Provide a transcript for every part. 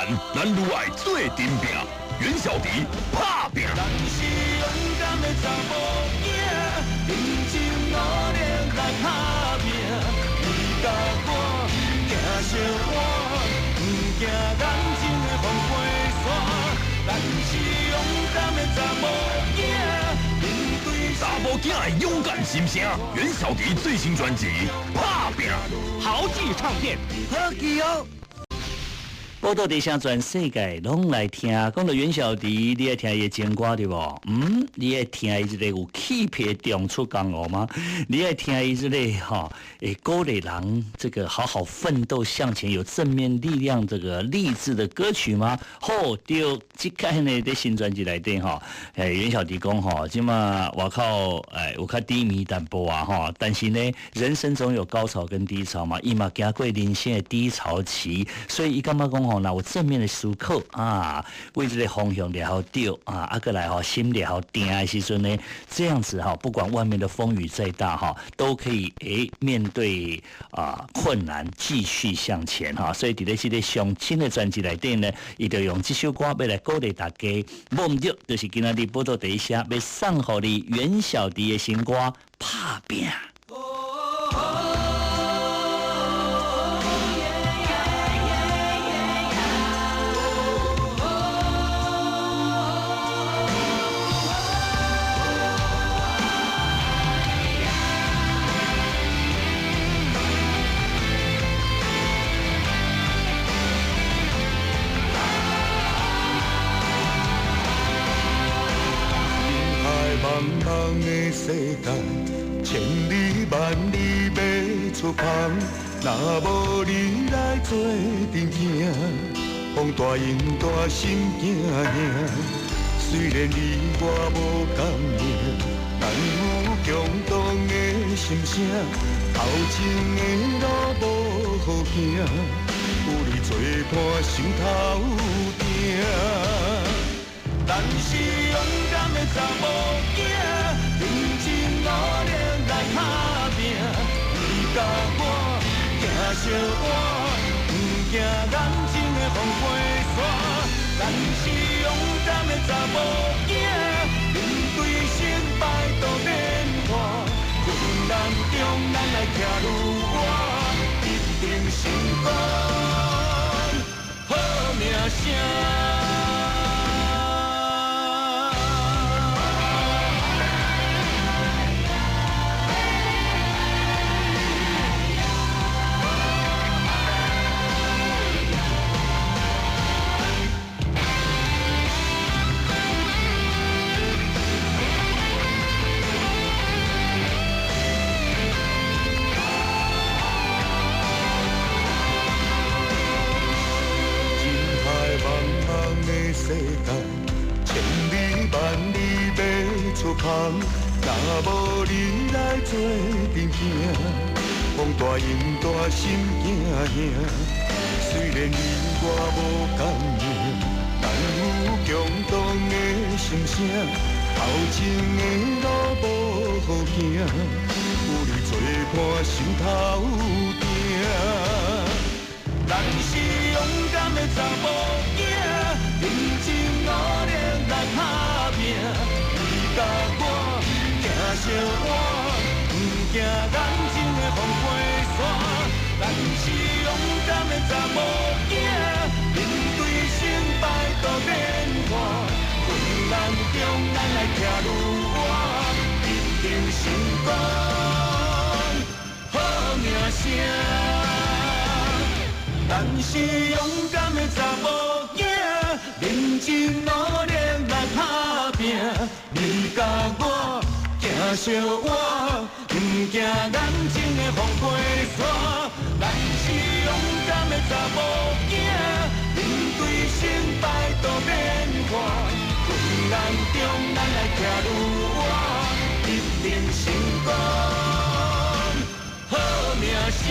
難，咱愈愛做陣拼。袁小迪拍拚。咱是勇敢的查某囝，認真努力來拍拚。你佮我行相倚，毋驚眼前的風過山。咱是勇敢的查某囝，面對查某囝的勇敢心聲，袁小迪最新專輯《拍拚》，豪記唱片，好記哦。報道地聲全世界攏來聽，講到袁小迪，你愛聽伊的情歌對無？嗯，你愛聽伊這个有氣魄重出江湖嗎？你愛聽伊這個吼，會鼓勵人這個好好奮鬥向前，有正面力量這個勵志的歌曲嗎？好，對，這擺呢佇新專輯內底吼，袁小迪講吼，這馬外口有較低迷淡薄啊吼，但是呢，人生總有高潮跟低潮嘛，伊嘛行過人生的低潮期，所以伊感覺講吼。若有正面的思考啊，為這個方向掠予對啊，啊閣來吼心掠予定的時陣呢，這樣子哈，不管外面的風雨再大哈，都可以面對啊困難繼續向前哈。所以佇咧這个上新的專輯內底呢，伊就用這首歌欲來鼓勵大家，無毋對，就是今仔日報道第一聲欲送予你袁小迪的新歌《拍拚》。茫茫的世界，千里萬里欲出航，若無你來做陣行，風大湧大心驚嚇。雖然你我無仝名，但有共同的心聲，頭前的路無好行，有你做伴心頭定。咱是勇敢的查某囝，認真努力來拍拚。你佮我行相倚，毋驚眼前的風過山。咱是勇敢的查某囝，面對失敗都變化。困難中咱來徛愈倚，一定成功，好名聲。世界，千里萬里欲出航，若無你來做陣行，風大湧大心驚嚇。雖然你我無仝名，但有共同的心聲，頭前的路無好行，有你做伴心頭定。咱是勇敢的查某囝，認真努力來拍拚。你佮我行相倚，毋驚眼前的風過山。咱是勇敢的查某囝，面對成敗都變化。困難中咱來徛愈倚，一定成功，好名聲。咱是勇敢的查某囝，認真努力來拍拚。你佮我行相倚，毋驚眼前的風過山。咱是勇敢的查某囝，面對成敗都變化。困難中咱來徛愈倚，一定成功，好名聲。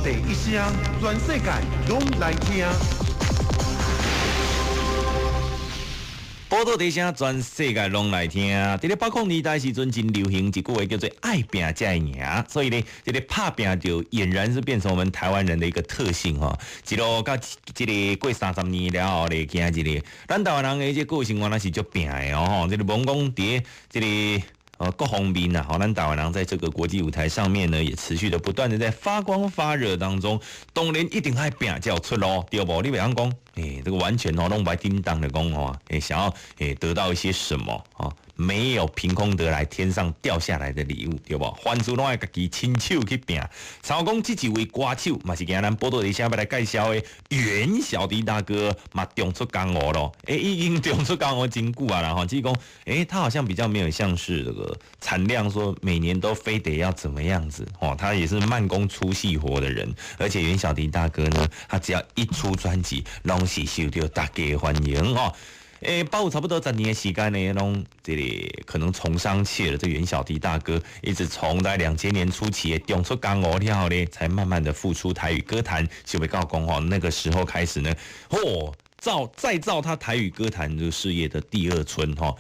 第一聲，全世界攏來聽。寶島第一聲，全世界攏來聽。佇咧80年代時陣，真流行一句話叫做“愛拚才會贏”，所以呢，這個拍拚就儼然是變成我們台灣人的一個特性吼。一路到這個過30年了後咧，今日咧，咱台灣人的這個個性原來是足拚的哦吼。這個罔講佇這個各方面啊，咱台灣人在這個國際舞台上面呢，也持續的不斷的在發光發熱當中。當然一定愛拚才有出路，對無？你袂曉講，這個完全哦，攏無叮當的講哦，想要得到一些什麼啊？沒有憑空得來天上掉下來的禮物，對無？凡事攏愛家己親手去拚。像講這一位歌手，嘛是今咱寶島第一聲欲來介紹的袁小迪大哥，嘛重出江湖咯。已經重出江湖真久啊啦吼，只是講，他好像比較沒有像是這個產量，說每年都非得要怎麼樣子哦。他也是慢工出細活的人，而且袁小迪大哥呢，他只要一出專輯，攏是受到大家歡迎哦。包有差不多10年的時間呢，攏這個可能從商去了。這袁小迪大哥一直從在2000年初期的重出江湖了後呢，才慢慢的復出台語歌壇。想袂到講吼，那個時候開始呢，再造他台語歌壇這個事業的第二春吼，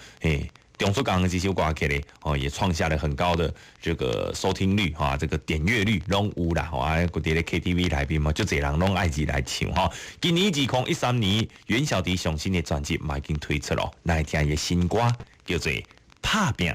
重出江湖這首歌曲咧，也創下了很高的這個收聽率哈，這個點閱率攏有啦，吼啊，佫佇咧 KTV 內面嘛，足濟人攏愛入來唱吼。今年2013年，袁小迪上新的專輯嘛已經推出咯，來聽伊的新歌叫做《拍拚》。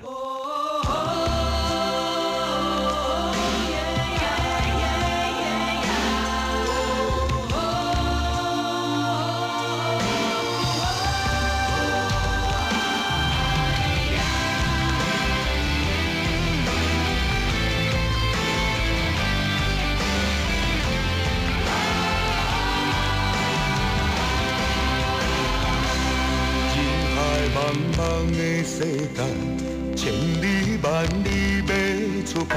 世界千里萬里欲出航，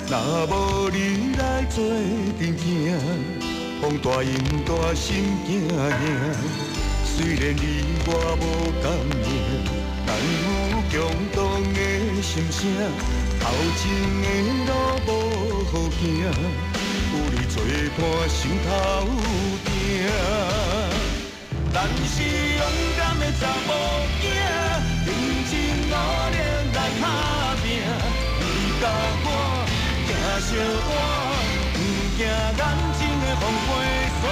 若無你來做陣行，風大湧大心驚嚇。雖然你我無共名，但有共同的心聲。頭前的路無好行，有你做伴心頭定。咱是勇敢的查某囝，認真努力來打拚。你佮我行相伴，不驚眼前的風過山。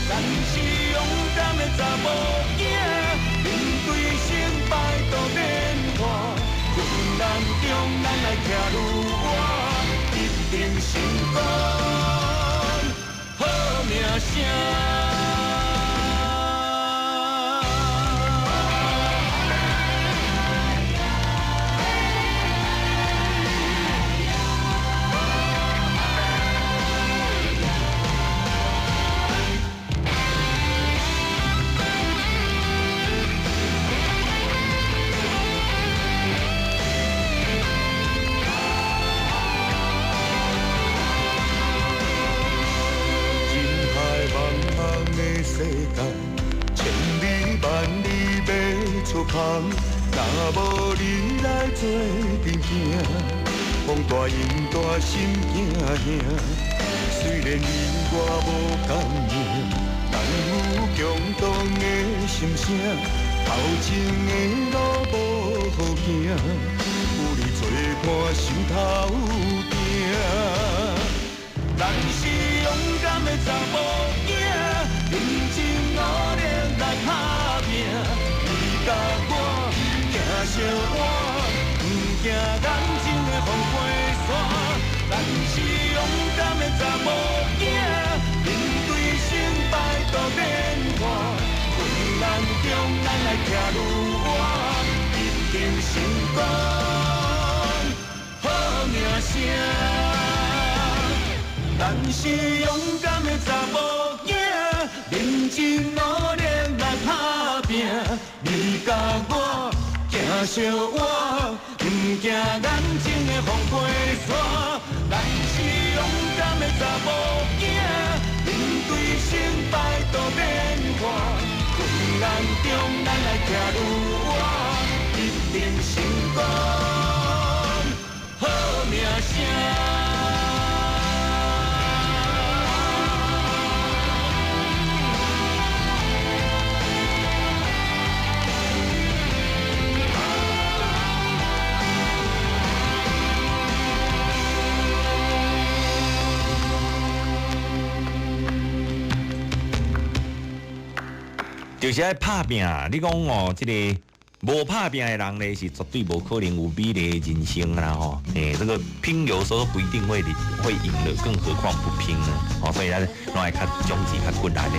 咱是勇敢的查某囝，面對成敗都變化。困難中咱來徛愈倚，一定成功，好名聲。世界千里萬里欲出航，若無你來做陣行，風大湧大心驚嚇。雖然你我無仝名，但有共同的心聲。頭前的路無好行，有你做伴心頭定。咱是勇敢的查某囝，認真努力來打拚。你佮我行相伴，不驚眼前的風過山。咱是勇敢的查某囝，面對成敗都變化。困難中咱來徛愈倚，一定成功，好名聲。咱是勇敢的查某囝，認真努力來打拚。你佮我行相倚，不驚眼前的風過山。咱是勇敢的查某囝，面對成敗都變化。困難中咱來徛愈倚，一定成功，好名聲。就是愛拍拚。你講哦，這個無拍拚的人咧，是絕對無可能有美麗的人生啦吼。欸，這個拼有時候不一定會贏的，更何況不拼呢？哦，所以咱攏愛較將志較困難的。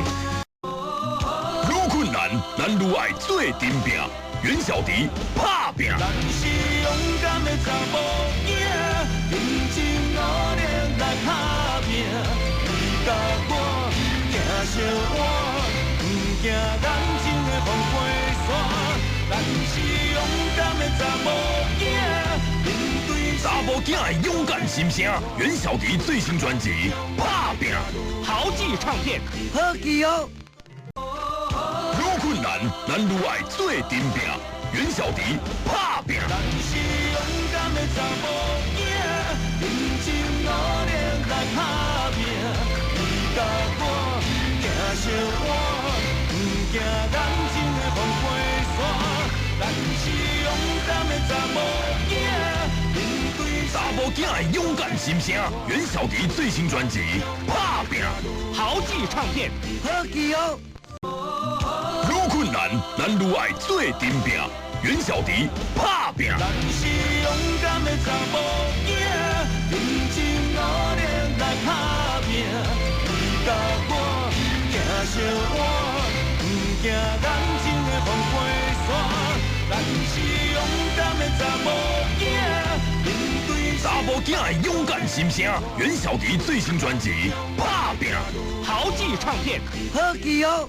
愈困難，咱愈愛做陣拚。袁小迪拍拚。咱是勇敢的查某囝，認真努力來拍拚。你佮我行相倚，毋驚眼前的風過山。咱是勇敢的查某囝，面對查某囝的勇敢心聲。袁小迪最新專輯《拍拚》，豪記唱片，好記哦。愈困難，咱愈愛做陣拚。袁小迪拍拚。咱是勇敢的查某囝，認真努力來拍拚。你佮我行相倚，毋驚眼前的風過山。咱是勇敢的查某囝，面對查某囝的勇敢心聲。袁小迪最新專輯《拍拚》，豪記唱片，好記哦。愈困難，咱愈愛做陣拚。袁小迪拍拚。咱是勇敢的查某囝，認真努力來拍拚。你佮我行相倚，毋驚眼前的風過山。咱是勇敢的查某囝，面對查某囝的勇敢心聲。袁小迪最新專輯《拍拚》，豪記唱片，好記哦。